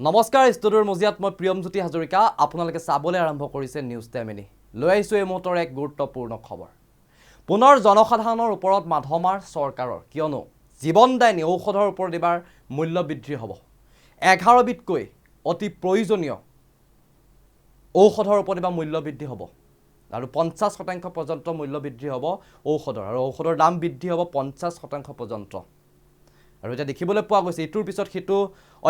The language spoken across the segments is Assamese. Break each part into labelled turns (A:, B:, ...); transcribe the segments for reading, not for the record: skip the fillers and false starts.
A: নমস্কাৰ, ষ্টুডিঅ'ৰ মজিয়াত মই প্ৰিয়মজ্যোতি হাজৰিকা। আপোনালোকে চাবলৈ আৰম্ভ কৰিছে নিউজ টাইম এনি। লৈ আহিছোঁ এই মুহূৰ্তৰ এক গুৰুত্বপূৰ্ণ খবৰ। পুনৰ জনসাধাৰণৰ ওপৰত মাধমাৰ চৰকাৰৰ, কিয়নো জীৱনদায়িনী ঔষধৰ ওপৰত এইবাৰ মূল্য বৃদ্ধি হ'ব। 11বিধকৈ অতি প্ৰয়োজনীয় ঔষধৰ ওপৰত এইবাৰ মূল্য বৃদ্ধি হ'ব আৰু 50% পৰ্যন্ত মূল্য বৃদ্ধি হ'ব ঔষধৰ আৰু ঔষধৰ দাম বৃদ্ধি হ'ব 50% পৰ্যন্ত। আৰু এতিয়া দেখিবলৈ পোৱা গৈছে ইটোৰ পিছত সিটো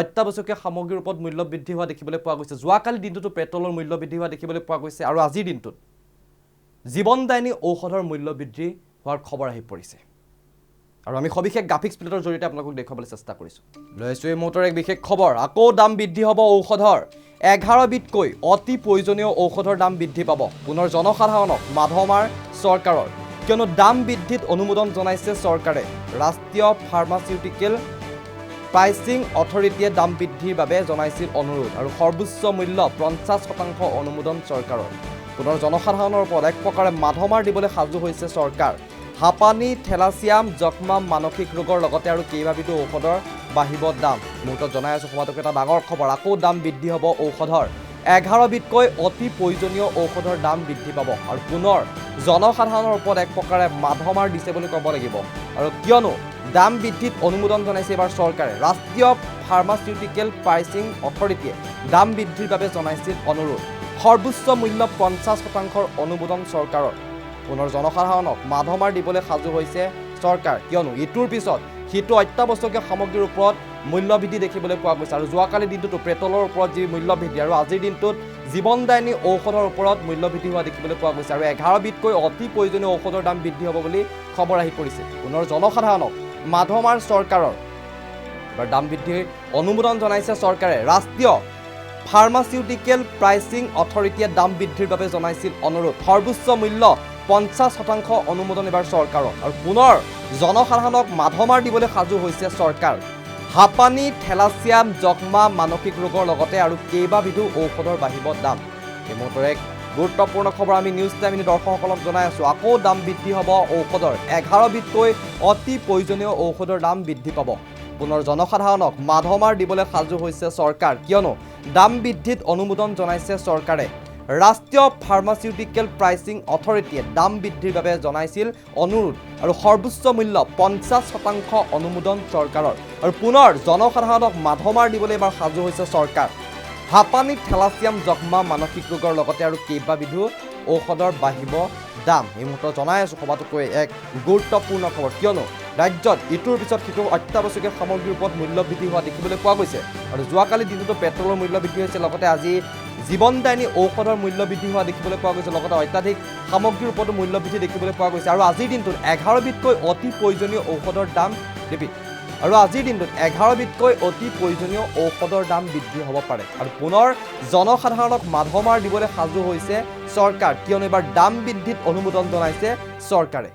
A: অত্যাৱশ্যকীয় সামগ্ৰীৰ ওপৰত মূল্য বৃদ্ধি হোৱা দেখিবলৈ পোৱা গৈছে। যোৱাকালি দিনটোতো পেট্ৰলৰ মূল্য বৃদ্ধি হোৱা দেখিবলৈ পোৱা গৈছে আৰু আজিৰ দিনটোত জীৱনদায়িনী ঔষধৰ মূল্য বৃদ্ধি হোৱাৰ খবৰ আহি পৰিছে আৰু আমি সবিশেষ গ্ৰাফিক্স প্লেটৰ জৰিয়তে আপোনালোকক দেখুৱাবলৈ চেষ্টা কৰিছোঁ। লৈ আহিছোঁ এই মুহূৰ্তৰ এক বিশেষ খবৰ। আকৌ দাম বৃদ্ধি হ'ব ঔষধৰ। 11বিধকৈ অতি প্ৰয়োজনীয় ঔষধৰ দাম বৃদ্ধি পাব। পুনৰ জনসাধাৰণক মাধমাৰ চৰকাৰৰ, কিয়নো দাম বৃদ্ধিত অনুমোদন জনাইছে চৰকাৰে। ৰাষ্ট্ৰীয় ফাৰ্মাচিউটিকেল প্ৰাইচিং অথৰিটিয়ে দাম বৃদ্ধিৰ বাবে জনাইছিল অনুৰোধ আৰু সৰ্বোচ্চ মূল্য 50% অনুমোদন চৰকাৰৰ। পুনৰ জনসাধাৰণৰ ওপৰত এক প্ৰকাৰে মাধমাৰ দিবলৈ সাজু হৈছে চৰকাৰ। হাঁপানী, থেলাছিয়াম, যক্ষ্মা, মানসিক ৰোগৰ লগতে আৰু কেইবাবিধো ঔষধৰ বাঢ়িব দাম। মুহূৰ্তত জনাই আছোঁ সবাতোকৈ এটা ডাঙৰ খবৰ। আকৌ দাম বৃদ্ধি হ'ব ঔষধৰ। 11বিধকৈ অতি প্ৰয়োজনীয় ঔষধৰ দাম বৃদ্ধি পাব আৰু পুনৰ জনসাধাৰণৰ ওপৰত এক প্ৰকাৰে মাধমাৰ দিছে বুলি ক'ব লাগিব। আৰু কিয়নো দাম বৃদ্ধিত অনুমোদন জনাইছে এইবাৰ চৰকাৰে। ৰাষ্ট্ৰীয় ফাৰ্মাচিউটিকেল প্ৰাইচিং অথৰিটিয়ে দাম বৃদ্ধিৰ বাবে জনাইছিল অনুৰোধ। সৰ্বোচ্চ মূল্য 50%ৰ অনুমোদন চৰকাৰৰ। পুনৰ জনসাধাৰণক মাধমাৰ দিবলৈ সাজু হৈছে চৰকাৰ, কিয়নো ইটোৰ পিছত সিটো অত্যাৱশ্যকীয় সামগ্ৰীৰ ওপৰত মূল্য বৃদ্ধি দেখিবলৈ পোৱা গৈছে। আৰু যোৱাকালি দিনটোতো পেট্ৰলৰ ওপৰত যি মূল্য বৃদ্ধি আৰু আজিৰ দিনটোত জীৱনদায়িনী ঔষধৰ ওপৰত মূল্য বৃদ্ধি হোৱা দেখিবলৈ পোৱা গৈছে আৰু 11বিধকৈ অতি প্ৰয়োজনীয় ঔষধৰ দাম বৃদ্ধি হ'ব বুলি খবৰ আহি পৰিছে। পুনৰ জনসাধাৰণক মাধমাৰ চৰকাৰৰ। এবাৰ দাম বৃদ্ধিৰ অনুমোদন জনাইছে চৰকাৰে। ৰাষ্ট্ৰীয় ফাৰ্মাচিউটিকেল প্ৰাইচিং অথৰিটিয়ে দাম বৃদ্ধিৰ বাবে জনাইছিল অনুৰোধ। সৰ্বোচ্চ মূল্য 50% অনুমোদন এবাৰ চৰকাৰৰ আৰু পুনৰ জনসাধাৰণক মাধমাৰ দিবলৈ সাজু হৈছে চৰকাৰ। হাঁপানী, থেলাছিয়াম, যক্ষ্মা, মানসিক ৰোগৰ লগতে আৰু কেইবাবিধো ঔষধৰ বাঢ়িব দাম। এই মুহূৰ্তৰ এক গুৰুত্বপূৰ্ণ খবৰ আমি নিউজ টাইম দৰ্শকসকলক জনাই আছোঁ। আকৌ দাম বৃদ্ধি হ'ব ঔষধৰ। 11বিধকৈ অতি প্ৰয়োজনীয় ঔষধৰ দাম বৃদ্ধি পাব। পুনৰ জনসাধাৰণক মাধমাৰ দিবলৈ সাজু হৈছে চৰকাৰ, কিয়নো দাম বৃদ্ধিত অনুমোদন জনাইছে চৰকাৰে। ৰাষ্ট্ৰীয় ফাৰ্মাচিউটিকেল প্ৰাইচিং অথৰিটিয়ে দাম বৃদ্ধিৰ বাবে জনাইছিল অনুৰোধ আৰু সৰ্বোচ্চ মূল্য 50% অনুমোদন চৰকাৰৰ আৰু পুনৰ জনসাধাৰণক মাধমাৰ দিবলৈ এবাৰ সাজু হৈছে চৰকাৰ। হাঁপানী, থেলাছিয়াম, যক্ষ্মা, মানসিক ৰোগৰ লগতে আৰু কেইবাবিধো ঔষধৰ বাঢ়িব দাম। এই মুহূৰ্তত জনাই আছোঁ সবাতোকৈ এক গুৰুত্বপূৰ্ণ খবৰ, কিয়নো ৰাজ্যত ইটোৰ পিছত সিটো অত্যাৱশ্যকীয় সামগ্ৰীৰ ওপৰত মূল্য বৃদ্ধি হোৱা দেখিবলৈ পোৱা গৈছে। আৰু যোৱাকালি দিনটোতো পেট্ৰলৰ মূল্য বৃদ্ধি হৈছে, লগতে আজি জীৱনদায়িনী ঔষধৰ মূল্য বৃদ্ধি হোৱা দেখিবলৈ পোৱা গৈছে, লগতে অত্যাধিক সামগ্ৰীৰ ওপৰতো মূল্য বৃদ্ধি দেখিবলৈ পোৱা গৈছে। আৰু আজিৰ দিনটোত 11বিধকৈ অতি প্ৰয়োজনীয় ঔষধৰ দাম ৰিপিট আৰু আজিৰ দিনটোত 11বিধকৈ অতি প্ৰয়োজনীয় ঔষধৰ দাম বৃদ্ধি হ'ব পাৰে আৰু পুনৰ জনসাধাৰণক মাধমাৰ দিবলৈ সাজু হৈছে চৰকাৰ, কিয়নো এইবাৰ দাম বৃদ্ধিত অনুমোদন জনাইছে চৰকাৰে।